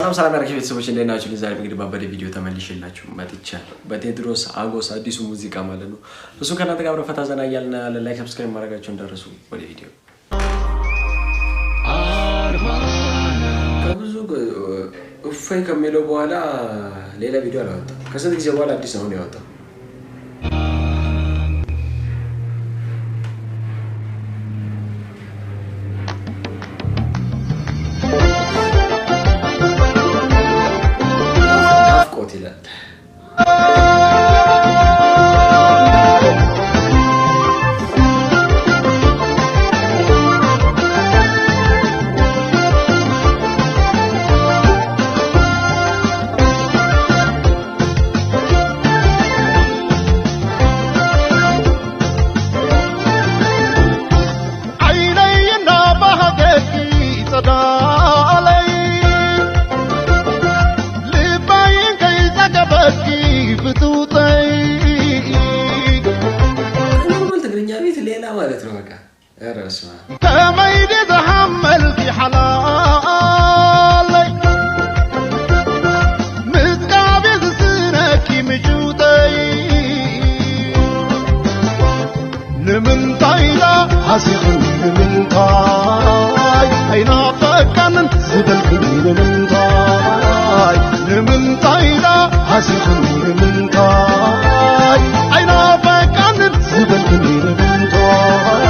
ሰላም ሰላም ያረከ ቤተሰቦች እንዴት ናችሁ? ዛሬ እንግዲህ ባበደ ቪዲዮ ተመልሼላችሁ መጥቻለሁ። በቴዎድሮስ አጎስ አዲሱ ሙዚቃ ማለት ነው። እሱ ከእናንተ ጋር አብረን ፈታ ዘና እያልን ያለ like subscribe ማድረጋችሁ እንዳትረሱ። ወደ ቪዲዮ ከብዙ እፎይ ከሚለው በኋላ ሌላ ቪዲዮ አላወጣም። ከስንት ጊዜ በኋላ አዲስ አሁን ያወጣው። ናፍቆት ይላል። ዓይነይና ባህገኪ ጸዳለይ ልባይን ከይጸገበኪ ፍቱተይ። Normal ትግርኛ ቤት ሌላ ማለት ነው። በቃ ኧረ በስመ አብ። ከመይዲ ዝሓመልኪ ሓላለይ ምዝጋቤ ዝስነኪ ምጩተይ ንምንታይ ዳ ሓሲኽኒ ንምንታይ ኣይናፈቃንን ዝበልክኒ ንምንታይ ንምንታይ ዳ ሓሲኽኒ ንምንታይ ኣይናፈቃንን ዝበልክኒ ንምንታይ?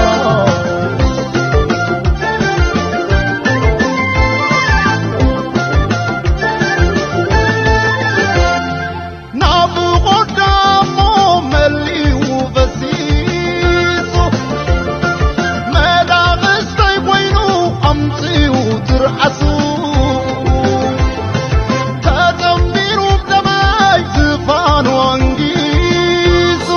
ናፍቆት ደሞ መሊኡ ፈሲሱ መዳቕስተይ ኮይኑ ኣምፂኡ ትርዓሱ ተፀምቢሩ ብደማይ ዝፋኑ አንጊሱ።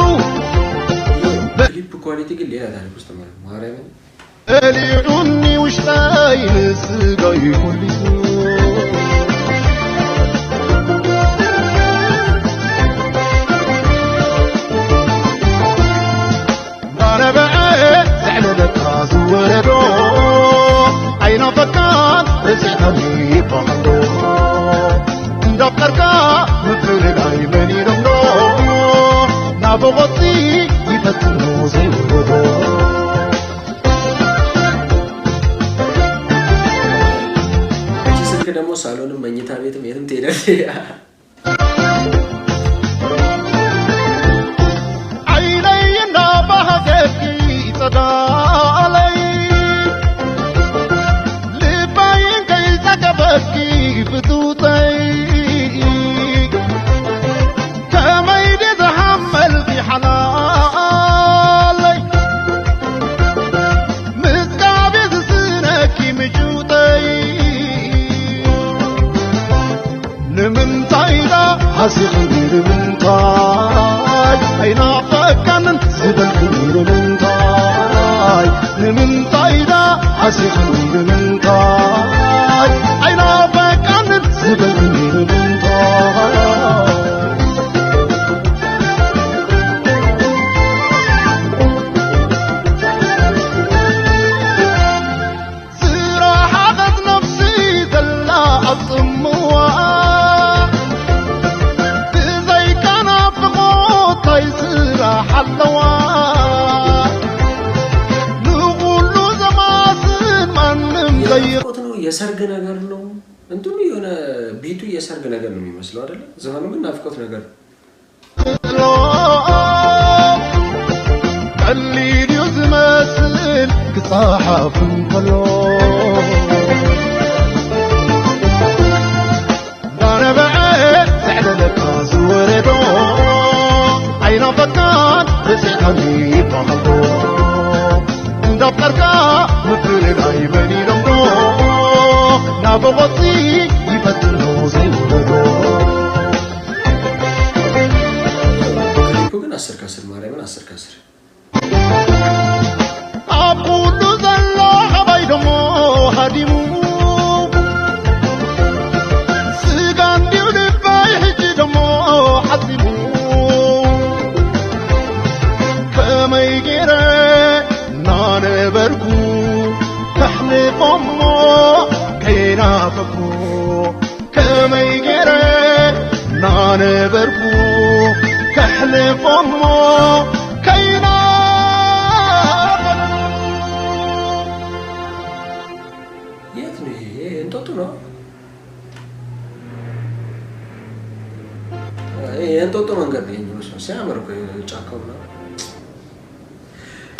Clip quality ግን ሌላ ታሪክ ውስጥ ማለት ነው። ማርያምን። በሊዑኒ ውሽጠይ ንስጋይ ኮሊሱ። እንዳነበዐ ዘዕለለካ ዝወረዶ ኣይናፈካን ረሲዕካኒ ይበሃሎ እንዳፍቀርካ ምፍልላይ መን ኢሎምዶ ናፍቆቲ ይፈትኖ ዘይወረዶ። እቺ ስልክ ደግሞ ሳሎንም መኝታ ቤትም የትም ትሄዳለች። ዓይነይና ባህገኪ ጸዳለይ ልባይን ከይጸገበኪ ፍቱተይ ከመይዲ ዝሓመልኪ ሓላለይ ምዝጋቤ ዝስነኪ ምጩተይ ንምንታይ ዳ ሓሲኽኒ ንምንታይ ኣይናፈቃንን ዝበልክኒ ንምንታይ ንምንታይ ዳ ሓሲኽኒ ንምንታይ ኣይናፈቃንን ዝበልክኒ ንምንታይ? ዝረሓቐት ነፍሲ ዘላ ኣብ ጽምዋ ብዘይካ ናፍቆታይ ስራሕ ኣለዋ ንኹሉ ዘማስን ማንም ዘይ የናፍቆት ነው፣ የሰርግ ነገር ነው። እንትኑ የሆነ beat ኡ የሰርግ ነገር ነው የሚመስለው አይደለ? ዘፈኑ ግን ናፍቆት ነገር ነው። ቀሊል እዩ ዝመስል ክፀሓፍ እንከሎ እንዳነበዐ ዘዕለለካ ዝወረዶ ኣይናፈካን ረሲዕካኒ ይበሃሎ እንዳፍቀርካ ምፍልላይ መን ኢሎምዶ ናፍቆቲ ይፈትኖ ዘይወረዶ። ክሊፑ ግን 10 ከ10፣ ማርያምን 10 ከ10። ኣብ ኩሉ ዘሎ ኸባይ ደሞ ሃዲሙ ስጋ እንዲሁ ልባይ ሕጂ ደሞ ሓሲቡ ከመይ ገይረ እናነበርኩ ከሕልፎሞ ከይናፈኩ። ዝነበርኩ ከሕልፎሞ ከይናበሉ። የት ነው ይሄ? እንጦጦ ነው። ይሄ የእንጦጦ መንገድ ነው። ይሄኛው ነው ሲያምር እኮ ጫካው ነው።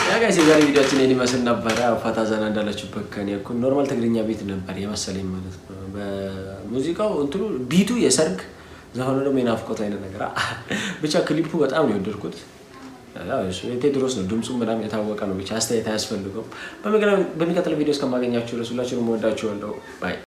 Yeah guys፣ የዛሬ ቪዲዮአችን ይሄን ይመስል ነበረ። ፈታ ዘና እንዳላችሁበት ከኔ እኩል። Normal ትግርኛ beat ነበር የመሰለኝ ማለት ነው። በሙዚቃው እንትኑ beat ኡ የሰርግ ዘፈኑ ደግሞ የናፍቆት አይነት ነገር። ብቻ ክሊፑ በጣም ነው የወደድኩት። ያው እሱ የቴዎድሮስ ነው፣ ድምፁ ምናምን የታወቀ ነው። ብቻ አስተያየት አያስፈልገውም። በሚቀጥለው ቪዲዮ እስከማገኛችሁ ድረስ ሁላችሁንም እወዳችኋለሁ። Bye.